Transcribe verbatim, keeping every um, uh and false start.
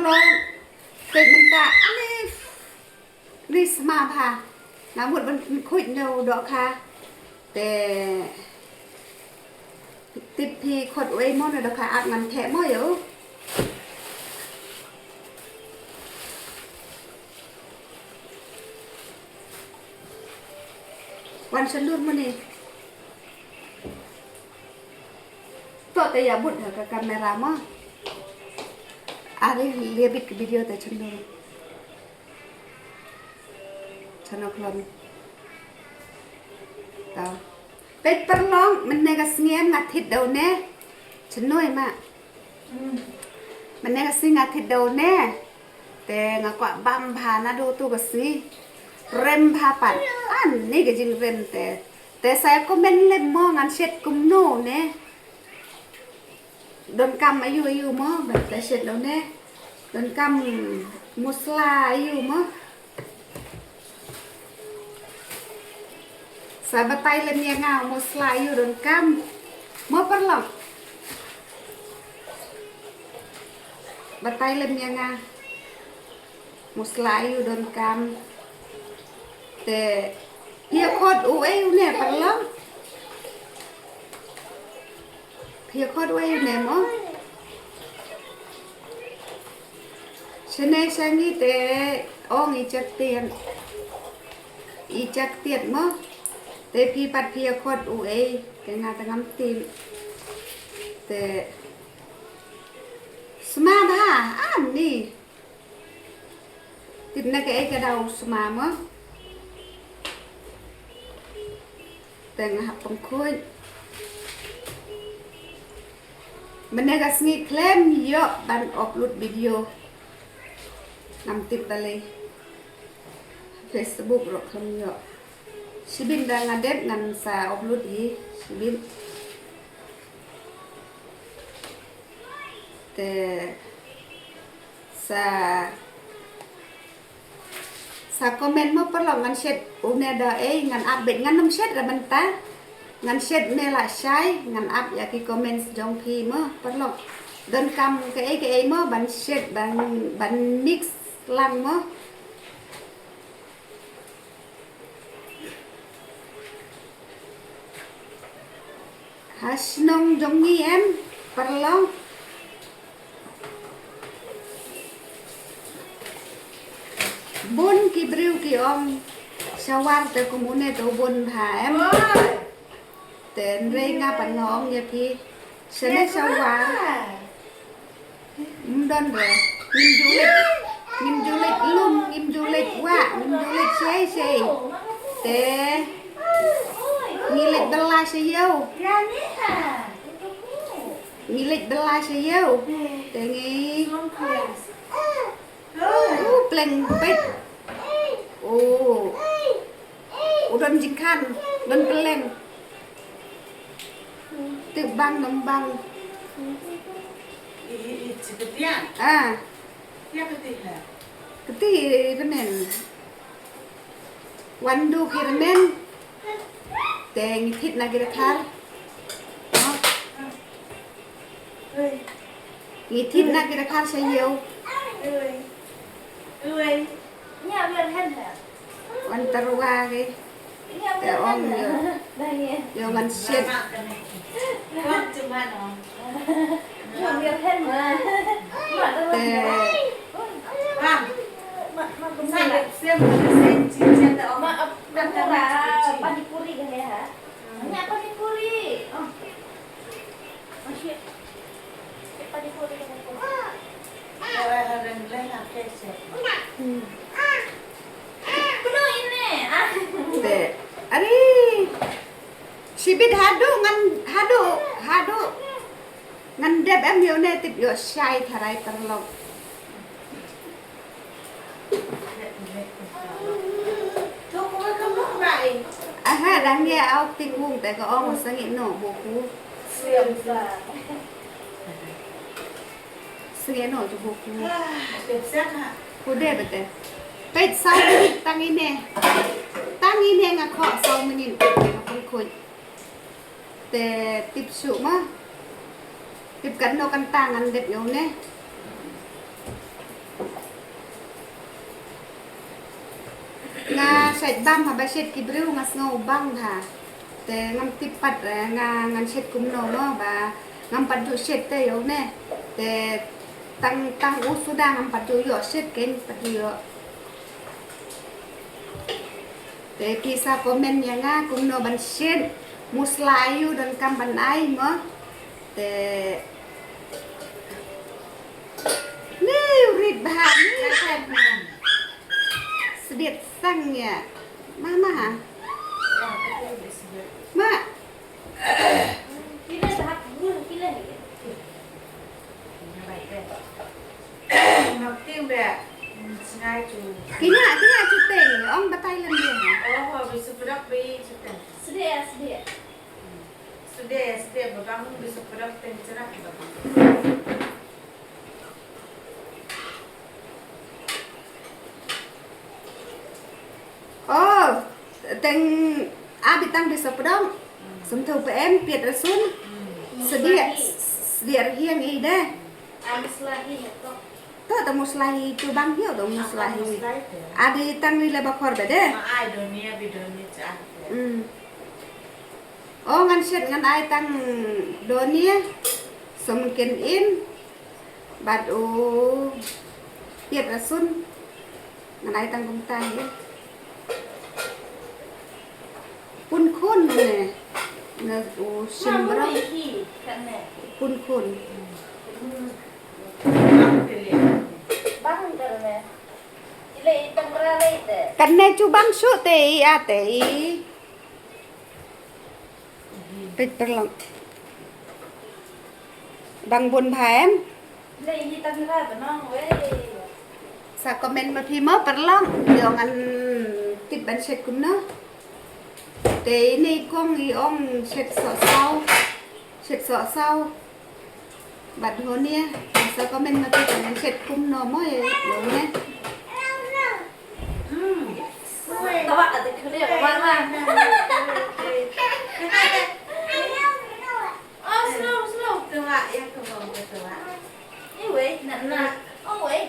Long, te mynta ani ni sma bha. Nga mut ban khuid ne u dohkha. Te tip phi khot uei mo ne dohkha, ap ngan theh mo ïa u. Wan sha lur mo ne. To te ïa bud ha ka kamera mo. Are ïa bit ka video te chyndur. Chano klon. Ta. Peit paralok, mynne ka sngi em nga thied da une. Chynoi ma. Mynne ka sngi nga thied da une. Te nga kwah bam bha naduh tu ka sngi. Rem bha pat. Ani ka jingrem te. Te sa ïa comment lem mo ngan shet kumno ne. Donkam aiu aiu mo, bad ka shet da une. Donkam musla aiu mo. Sa batai lem ïa nga musla aiu donkam. Mo paralok. Batai lem ïa nga. Musla aiu donkam. Te phi ïa khot uei une paralok. Phi ïa khot uei une mo. Shane sha ngi te ong i Jack Tian. I Jack Tian mo. Te phi pat phi ïa khot uei, te nga te ngam tip. Te sma bha ani. Tip na kaei ka daw sma mo. Te nga hap pynkhuid. Mynne ka sngi khlem ïoh ban upload video. Ngam tip balei. Facebook ruh khlem ïoh. Shibit da nga dep ngan sa upload hi. Shibit. Te sa, sa comment mo paralok ngan shet une da ei, ngan ap beit, ngan ym shet ra mynta. Ngan shet me la shai, ngan ap ïa ki comments jong phi mo paralok. Donkam kaei kaei mo ban shet, ban, ban mix lang mo. Ha shnong jong ngi em paralok. Bun ki briew ki ong sha War te kum une te u bun bha em. Te hynrei nga pat nga ong ïa phi, shane sha War. Ym don re. Ngim ju leit, ngim ju leit lum, ngim ju leit wah, ngim ju leit shei shei. Te ngi leit bylla sha ïew. Ngi leit bylla sha ïew. Te ngi, u pleng peit. U, u don jingkhan, don pylleng. Te bang, don bang. Ah. Kti rmen. Wan du ki rmen. Te ngi thied na ki dkhar. Ngi thied na ki dkhar sha ïew. Wan tyrwa ki. Te ong ïa, ïa ngan shet. Te Te, ari, shibit haduh ngan, haduh, haduh ngan dep em ïoh ne tip ïoh shai tharai paralok. Aha, dang ïa au kti kung te ka ong sangeh noh buku. Sngewno ju buku. Ku de bete. Peit saw minit tang ine. Tang ine nga khoh saw minit. Nga pynkhot. Te tip shuh ma. Tip katno kynta ngan dep ïa une. Peit bam haba shet ki briew nga sngew bang ha. Te ngam tip pat, eh, nga ngan shet kumno mo ba ngam pat ju shet te ïoh ne. Te tang tang u suda ngam pat ju ïoh shet ken pat ju ïoh. Te phi sa comment ïa nga kumno ban shet musla ïu donkam ban ai mo. Te ni u rit bha ni. Sbit sang ïa. Ma ma ha. Ma. Kinya kinya shooting ong batai lem dia. Oh, habis seberak bayi shooting. Sedih ya sedih. Sedih ya sedih babang bisa produk teng cerak babang. Oh, teng abi tang bisa produk. Sum tu P M piat rasun. Sedih sedih hiang ide. Amis lahi to. To ta muslai tu bang hiu tu muslai. Adi tang ni leba khor bede. Ma ai doni abi doni cha. Hmm. Oh ngan shet ngan ai tang doni. Somkin in. Bad u piat rasun. Ngan ai tang kumta hi. Pun khun ne. Na u shim bro. Pun khun. Kan ne chu bang shu te i a te i. Peit perlong. Bang bun bha em. Sa comment ma phi mo perlong. Yo ngan tip ban shet kumno. Te ini kong i ong shet so sau. Shet so sau. Bad hone sa comment ma phi kan shet kumno mo ye. Yo ne. Tawa ada kene apa ma. Oh slow slow. Tawa ya kebang tawa. Iwe nak nak. Oh wei.